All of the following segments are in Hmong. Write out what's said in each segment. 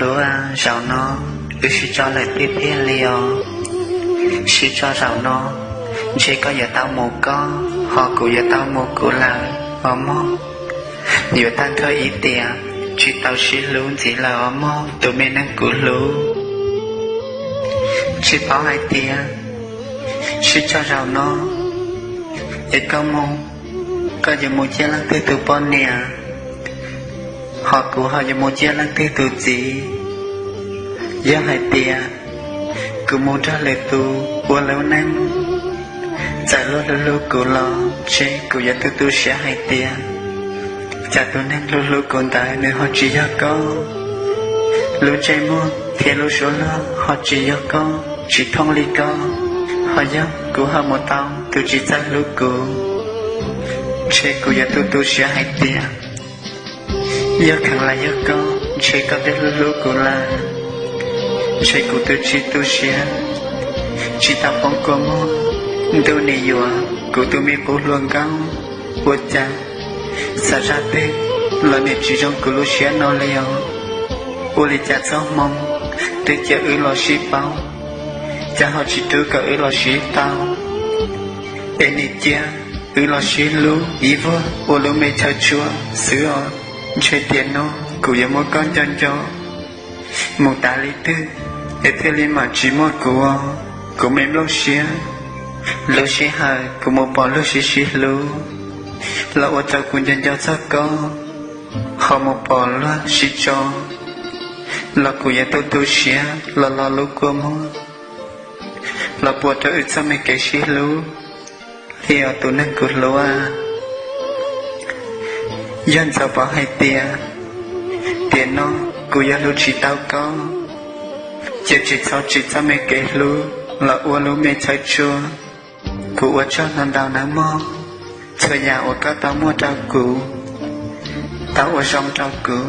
Hlub, zaum no wb sib tso lawm tiag tiag li os. Sib tso zaum no, ntshe koj yuav tau mus koj, ho kuv yuav tau mus kuv lawm os mog. Yuav tag nrho ib tiam, tsis tau sib hlub ntxiv lawm os mog tus me neeg kuv hlub. Tsis paub hais tias sib tso zaum no, es koj mus, koj yuav mus ciaj leej twg tus poj niam, ho kuv ho yuav mus ciaj leej twg tus txiv. Yog hais tias kuv mus nrog lwm tus ua lub neej, txawm luag hlub hlub kuv los ntshe kuv yuav tu tu siab hais tias, cas tus neeg hlub hlub kuv ntawd nws ho tsis yog koj, lub ntsej muag thiab lub suab luag ho tsis yog koj, tsis thooj li koj, ho yog kuv ho mus tau tus tsis txawj hlub kuv, ntshe kuv yuav tu tu siab hais tias, yog kheev lam yog koj, ntshe koj twb hlub hlub kuv lawm. Ntshe kuv twb tsis tu siab, tsis tau poob kua muag, ntuj nim yuav kuv tus me qub hluas nkauj. Ua cas xav zaj twg los nim tsis zoo kuv lub siab no li os. Ua li cas txoj hmoo twb cia wb los sib paub, cas ho tsis rub kom wb los sib tau, es nim cia wb los sib hlub ib vuag ua lub me chaw tshua xwb os. Ntshe tiam no kuv yuav muab koj nco nco mus tas li twg, es thiaj li mam tsis muaj kuv os. Kuv me nplooj siab, lub sij hawm kuv mus pom luag sib sib hlub, los ua rau kuv nco nco txog koj, ho mus pom luag sib tso, los kuv yuav tu tu siab los lo lub kua muag, los puas rau wb txoj me kev sib hlub li os tus neeg kuv hlub. Yog ntxov paub hais tias, tiam no kuv yuav hlub tsis tau koj, ces tsis txhob tsim txoj me kev hlub los ua lub me chaw tshua. Kuv ua tsaug ntau ntau nawb mog, txhua yam uas koj tau muaj rau kuv, tau ua zoo rau kuv.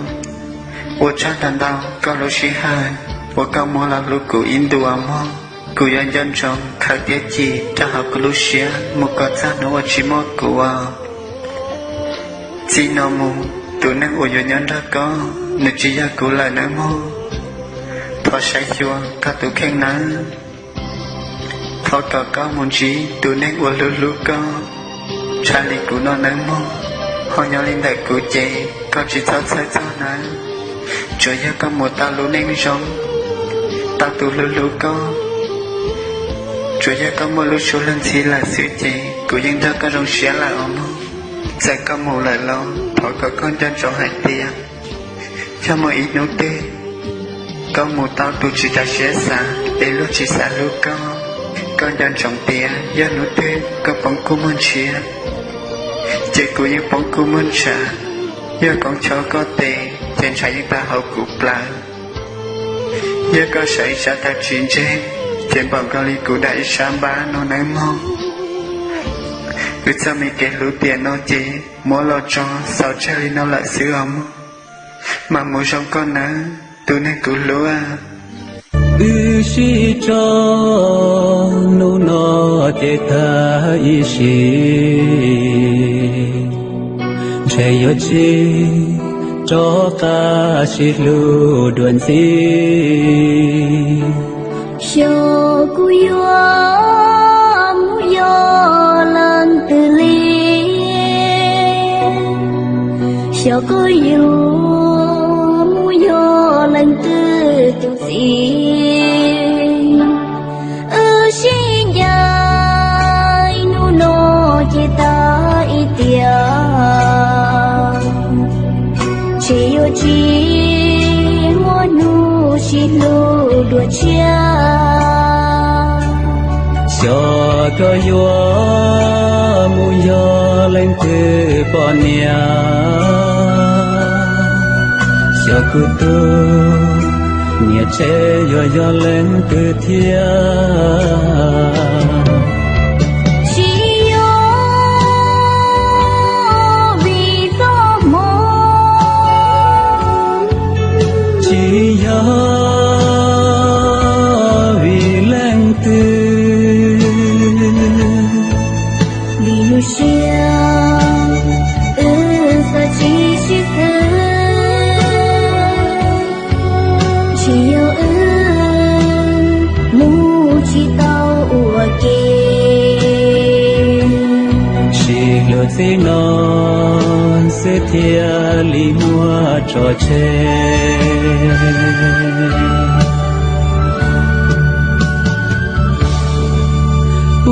Ua tsaug ntau ntau koj lub sij hawm uas koj muab los hlub kuv ib ntus mog. Kuv yuav nco ntsoov khaws thiab cim rau hauv kuv lub siab mus kom txog hnub uas tsis muaj kuv. Txij no mus, tus neeg uas yuav nyob nrog koj, nws tsis yog kuv lawm nawb mog. Thov saib xyuas koj tus kheej nawb. Thov kom koj mus ntsib tus neeg uas hlub hlub koj tshaj li kuv no nawb mog. Ho nyob li ntawm kuv ces koj tsis txhob txhawj txog nawb. Tsuas yog koj mus tau lub neej zoo, tau tus hlub hlub koj, tsuas yog koj muaj lub suab luag ntxhi lawm xwb ces kuv yeej nrog koj zoo siab lawm os mog. Txawm koj mus lawm los thov kom koj nco ntsoov hais tias, yog muaj ib hnub twg koj mus tau tus tsis tas siab xav, es luag tsis xav hlub koj, koj nco ntsoov tias yog hnub twg koj poob kua muag ntshiab, ces kuv yeej poob kua muag ntshav. Yog koob chob koj tes, ces ntshav yeej tawg hauv kuv plawv. Yog koj sawv ib sab taw tsis ntseg, ces npaum nkaus li kuv dam ib sab npab no nawb mog. Wb txoj me kev hlub tiam no ces muab los tso xaus tseg li no lawm xwb os mog. Mam mus zoo koj nawb, tus neeg kuv hlub. Wb sib tso hnub no ces tag ib sim, ntshe yuav tsis rov qab sib hlub dua ntxiv. Xyov kuv yuav mus yog leej twg li, xyov kuv yuav mus yog leej twg tus txiv. Wb sib ncaim hnub no ces tag ib tiam, ntshe yuav tsis muaj hnub sib hlub dua tshiab. Xyov koj yuav mus yog leej twg poj niam, xyov kuv tus niam tsev yuav yog leej twg thiab. Tsis yog vim txoj hmoo, tsis yog vim leej twg, vim lub siab wb xav tsis sib txwv. Tsis yog wb mus tsis tau ua ke, tsis hlub txij no xwb thiaj li muaj tso tseg.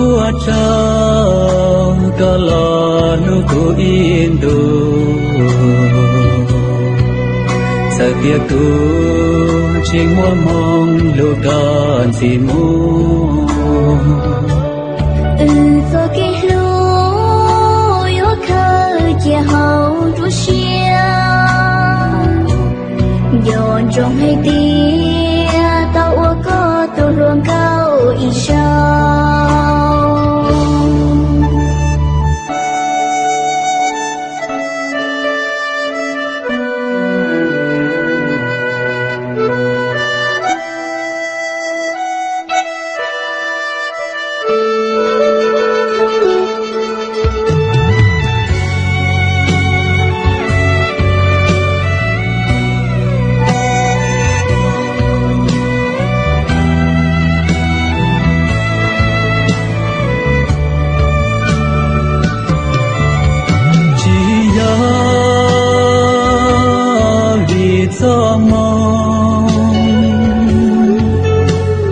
Ua tsaug koj los hlub kuv ib ntus, txawm tias kuv tsis muaj hmoo hlub koj ntxiv mus. Wb txoj kev hlub yuav khaws cia hauv nruab siab, nco ntsoov hais tias tau ua koj tus hluas nkauj ib zaug. Tsis yog vim txoj moo,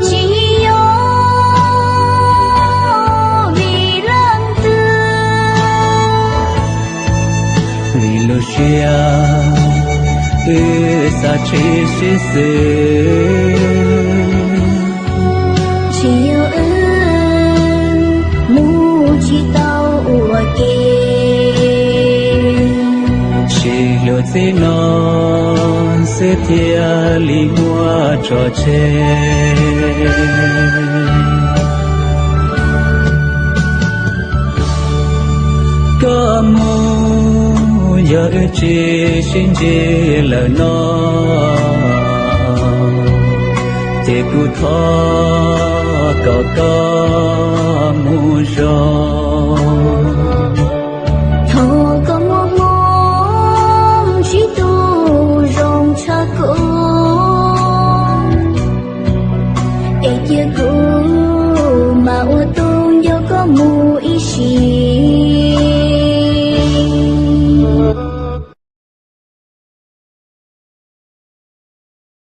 tsis yog vim leej twg, vim lub siab wb xav tshiab sib xws. Tsis yog wb mus tsis tau ua ke, tsis hlub txij no xwb thiaj li muaj tso tseg. Koj mus yog wb tsis sib ntsib lawm no, ces kuv thov kom koj mus zoo.